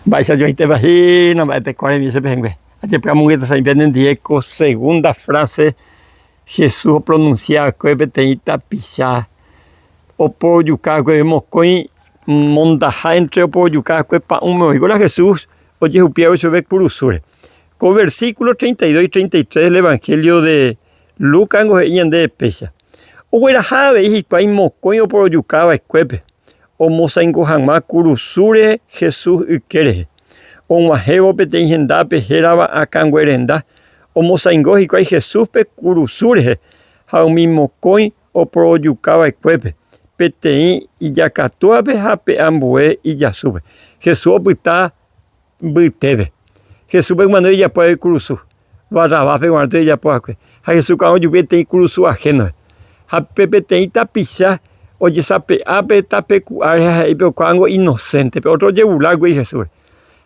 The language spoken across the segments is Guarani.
Mba'éicha joaitépa hína mba'e teko remi che pehẽngue. Ajepy'amongetasa'imbe nendive ko segunda frase Jesús opronunsia va'ekue peteĩ tapicha oporojuka va'ekue mokõi mondaha entre oporojuka va'ekue pa'ũme oĩ. Ko la Jesús ojehupi va'ekue chupe kurusúre. Ko versículo 32 y 33 del Evangelio de Lucas ngo he'i ñandéve péicha, Ogueraha avei hikuái mokõi oporojuka va'ekuépe, omosãingo hag̃ua kurusúre Jesús yke rehe. Og̃uahẽvo peteĩ hendápe hérava Akãngue Renda, omosãingo hikuái Jesúspe kurusu rehe ha umi mokõi oporojuka va'ekuépe, peteĩ ijakatúape ha pe ambue ijasúpe. Jesús opyta mbytépe. Jesúspe g̃uarã ojejapo avei kurusu, Barrabáspe g̃uarã ojejapo va'ekue. Ha Jesús ko'ág̃a ojupi peteĩ kurusu ahénope. Ha pe peteĩ tapicha ojesape'a pe tape ku'áre ha he'i pe okuávango inosénte, pe ótro ojeburla guei Jesúsre.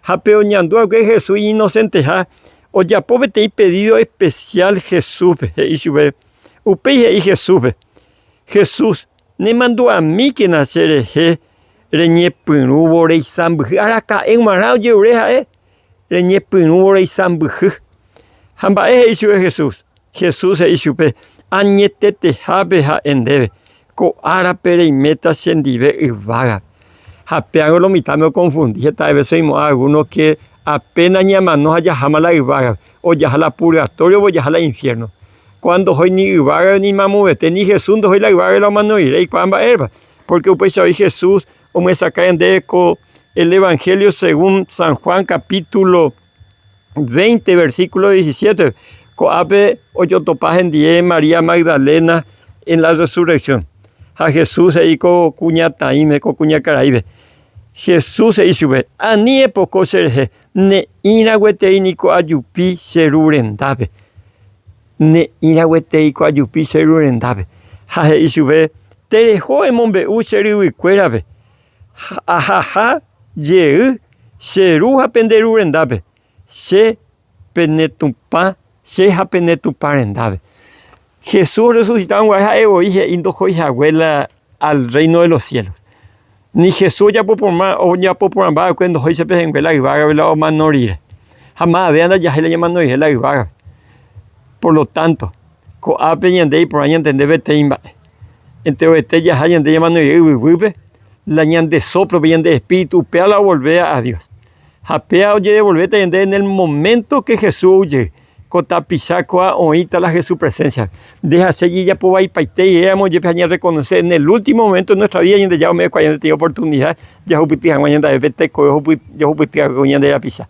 Ha pe oñandu va'ekue Jesús iñinosenteha ojapo peteĩ pedído espesiál Jesúspe, he'i chupe. Upéi he'i Jesúspe, Jesús, nemandu'amíkena cherehe reñepyrũvo reisãmbyhy. Araka'e g̃uarã ojerure ha'e reñepyrũvo reisãmbyhy. Ha mba'e he'i chupe Jesús? Jesús he'i chupe, Añetetehápe ha'e ndéve, ko árape reiméta chendive yvágape. Ha péango lo mitãme okonfundi, heta vése oimo'ã algúno ke apéna ñamano ha jaháma la yvágape, ojaha la purgatorio-pe, ojaha la infiérno-pe. Kóa ndohói ni yvágape ni mamovete, ni Jesús ndohói la yvágape la omano rire, eikuaa mba'érepa? Pórke upéicha oĩ Jesús omyesakã ñandéve ko el Evangelio según San Juan capítulo 20 versículo 17, ko'ápe ojotopa hendie María Magdalena en la resurrección. Ha Jesús he'i ko kuñataĩme, ko kuñakaraípe, Jesús he'i chupe, Ani epoko cherehe, ne'ĩra gueteri niko ajupi che Ru rendápe. Ne'ĩra gueteri ko ajupi che Ru rendápe. Ha he'i chupe, Tereho emombe'u che ryvykuérape, ahaha jey che Ru ha pende Ru rendápe, che pene Tupã, che ha pene Tupã rendápe. Jesús orresusitárõ guare ha'e voi he'i ndohói hague la al rréino de los siélos. Ni Jesús ojapo porã, ojapo porãmba va'ekue ndohói che pehẽngue la yvágape la omano rire. Ha mavave ndajahái la ñamano rire la yvágape. Por lo tanto, ko'ápe ñande iporã ñantende peteĩ mba'e. Enterovete jaha ñande ñamano rire yvyguýpe, la ñande soplo, pe ñande espíritu, upéva la ovolvéva a Dios. Ha péva ojedevolvéta ñande en el momento que Jesús ou jey. Ko tapicha kóa oĩta la Jesús presencia-pe. Nde ha che jejapo vaipaite iréramo jepe ha ñarreconoce en el último momento de nuestra vida Ñandejára ome'ẽkuaa ñande peteĩ oportunidad jahupyty hag̃ua ñande avei pe tekove jahupyty hague ko ñande rapicha.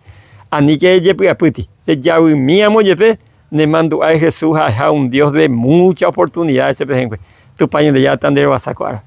Aníke rejepy'apýti, rejavymíramo jepe nemandu'ái Jesús ha'eha un Dios de mucha oportunidades che pehẽngue. Tupã Ñandejára tanderovasa ko árape.